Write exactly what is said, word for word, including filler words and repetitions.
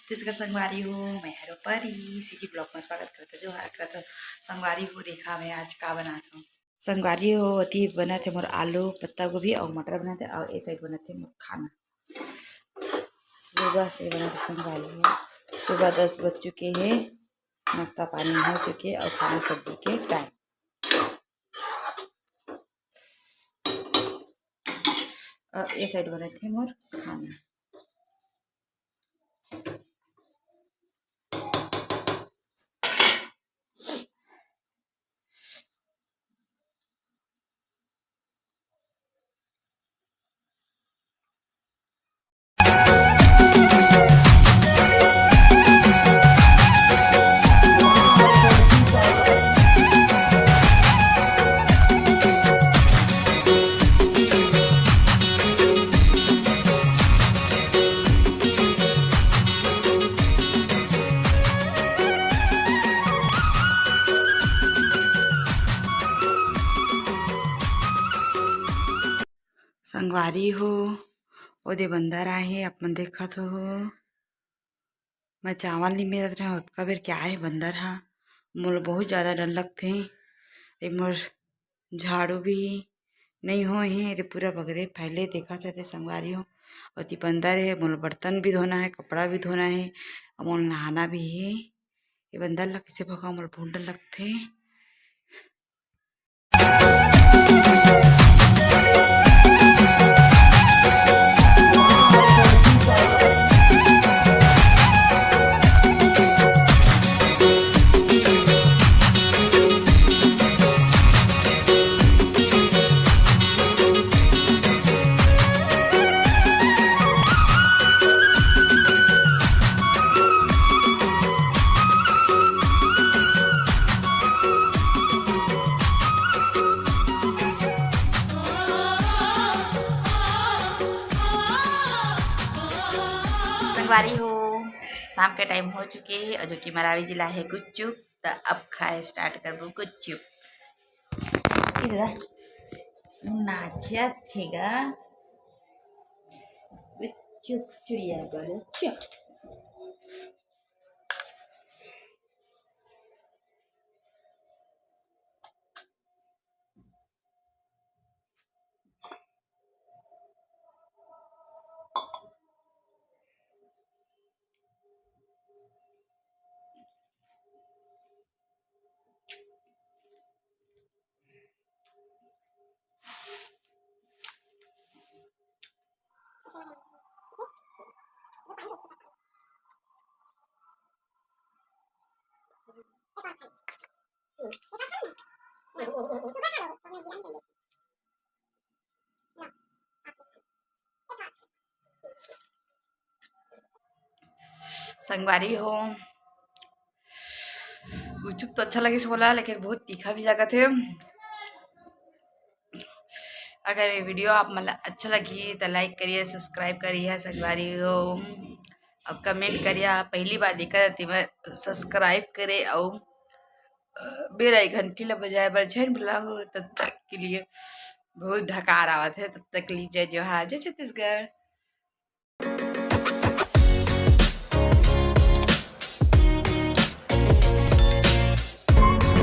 छत्तीसगढ़ संगवारी हो, मैं हरो परी, सीजी ब्लॉग में स्वागत करत हूँ। जोहार करत हूँ संगवारी हो। देखा मैं आज का बनात हूँ। संगवारी हो, ओती बनत हे मोर आलू, पत्ता गोभी अउ मटर बनत हे, अउ ए साइड बनत हे मोर खाना। सुबह से बनत हे संगवारी हो, सुबह दस बज चुके हे, नाश्ता पानी हो चुके अउ खाना सब्जी के टाइम। अउ ए साइड बनत हे मोर खाना। संगवारी हो, ओदे बंदर आहे, आप मन देखत हो। मैं चावल निमेरत रहें, ओतका बेर के आए बंदर हा। मोला बहुत ज्यादा डर लगथे। ए मोर झाड़ू भी नई होए हे, एदे पूरा बगरे फैले देखत हे ते संगवारी हो। ओती बंदर हे, मोला बर्तन भी धोना हे, कपड़ा भी धोना हे, अउ मोला नहाना भी हे। ए बंदर ला कइसे भगाओं, मोला बहुत डर लगथे। संगवारी हो, शाम के टाइम हो चुके हे अउ जो कि मरावी जिला हे गुपचुप, त अब खाए स्टार्ट करबो गुपचुप। ए दादा, नाचत हे गा गुपचुप, चुड़िया बोले चुप। संगवारी हो, गुपचुप तो अच्छा लगिस मोला, लेकिन बहुत तीखा भी लगत हे। अगर ये वीडियो आप मन ला अच्छा लगी तो लाइक करिए, सब्सक्राइब करिए संगवारी हो, अउ कमेंट करिए। पहली बार देखत हती मैं, सब्सक्राइब करे अउ बेल आई घंटी ला बजाए बर झन भुलाहू। तब तक के लिए बहुत ढकार आवत हे, तब तक के लिए जय जोहार, जय छत्तीसगढ़।